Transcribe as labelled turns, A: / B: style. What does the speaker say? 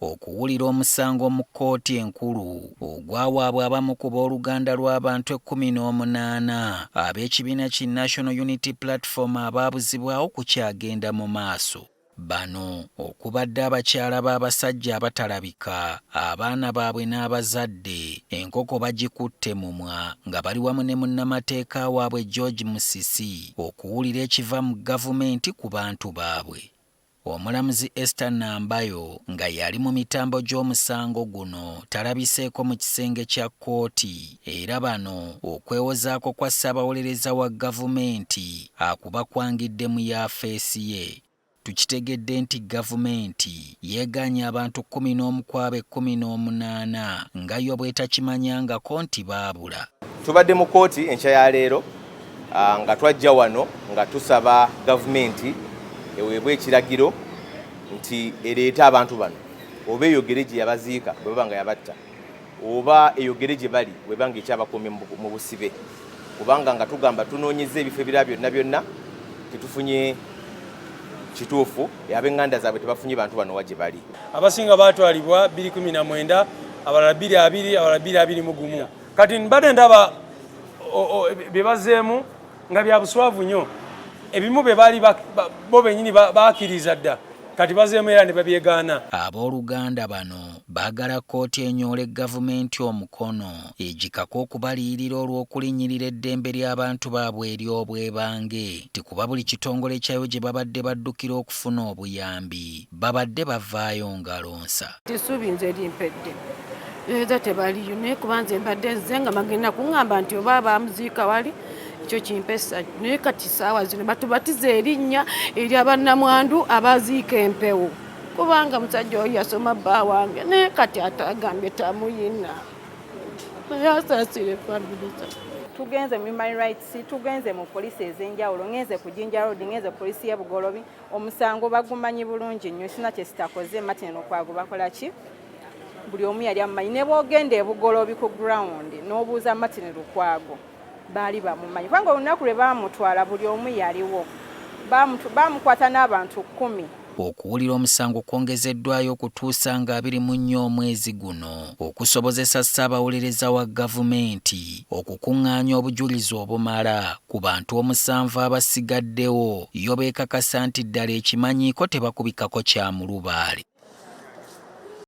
A: Okuwulira omusango mu kkooti enkulu ogwawaabwa abamu ku booluganda lw'abantu 18 ab'ekibiina ki National Unity Platform abaabuzibwawo kukyagenda mu maaso. Bano okubadde abakyala b'abasajja abatalabika, abaana baabwe n'abazadde, enkoko bagikutte mumwa nga bali wamu ne munnamateeka waabwe George Musisi okuwulira ekiva mu gavumenti ku bantu baabwe. Omulamuzi Esther Nambayo nga yali mu mitambo gy'omusango guno talabiseeko mu kisenge kya kkooti era bano okwewozaako kwa ssabawolereza wa gavumenti akubakwangidde mu yafeesi ye. Tukitegedde nti gavumenti yeegaanye abantu 11 ku abo 18 nga yo bw'etakimanyangako nti baabula.
B: Tubadde mu kkooti enkya ya leero nga twajja wano nga tusaba gavumenti eweebwe ekiragiro nti ereete abantu bano, oba eyogere gye yabaziika bwe baba nga yabatta, oba eyogere gye bali bweba nga ekyabakuumye mu busibe, kubanga nga tugamba tunoonyezza ebifo ebirala byonna byonna tetufunye kituufu, ab'eŋŋanda zaabwe tebafunye bantu bano wa gye bali.
C: Abasinga batwalibwa 2019, abalala 2020, abalala 2021. Kati mbadde ndaba bye bazzeemu nga bya buswavu nnyo. Ebimu bye baali bo bennyini bakkiriza dda, kati bazeemu era ne babyegaana.
A: Abooluganda bano baagala kkooti enyoole gavumenti omukono egikake okubaliyirira olw'okulinnyirira eddembe ly'abantu baabwe ery'obwebange, nti kuba buli kitongole kyayo gye babadde baddukira okufuna obuyambi babadde bavaayo ngalo nsa.
D: Essuubi nze limpedde, eza tebaliyo, naye kuba nze mbadde nze nga bagenda kuŋŋamba nti oba bamuziika wali, ekyo kimpa essanyu, naye kati saawa zino batubatiza erinnya eri abannamwandu abaziika empewo, kubanga musajja oyo yasoma bba wange, naye kati atagambye tamuyina, naye asaasire family zaffe.
E: Tugenze mu human rights, tugenze mu poliisi ez'enjawulo, ngenze ku Jinja Road, ngenze ku poliisi y'e Bugolobi. Omusango bagumanyi bulungi nnyo, sina kye sitakoze. Martin Lukwago bakola ki? Buli omu yali amumanyi. Ne bwogenda e Bugolobi ku ground n'obuuza Martin Lukwago, baali bamumanyi, kubanga olunaku lwe baamutwala buli omu yaliwo. Baamukwata n'abantu 10.
A: Okuwulira omusango kwongezeddwayo okutuusa nga 24 omwezi guno okusobozesa ssaabawolereza wa gavumenti okukuŋŋaanya obujulizi obumala ku bantu omusanvu abasigaddewo, yo beekakasa nti ddala ekimanyiiko tebakubikako kya mulubaale.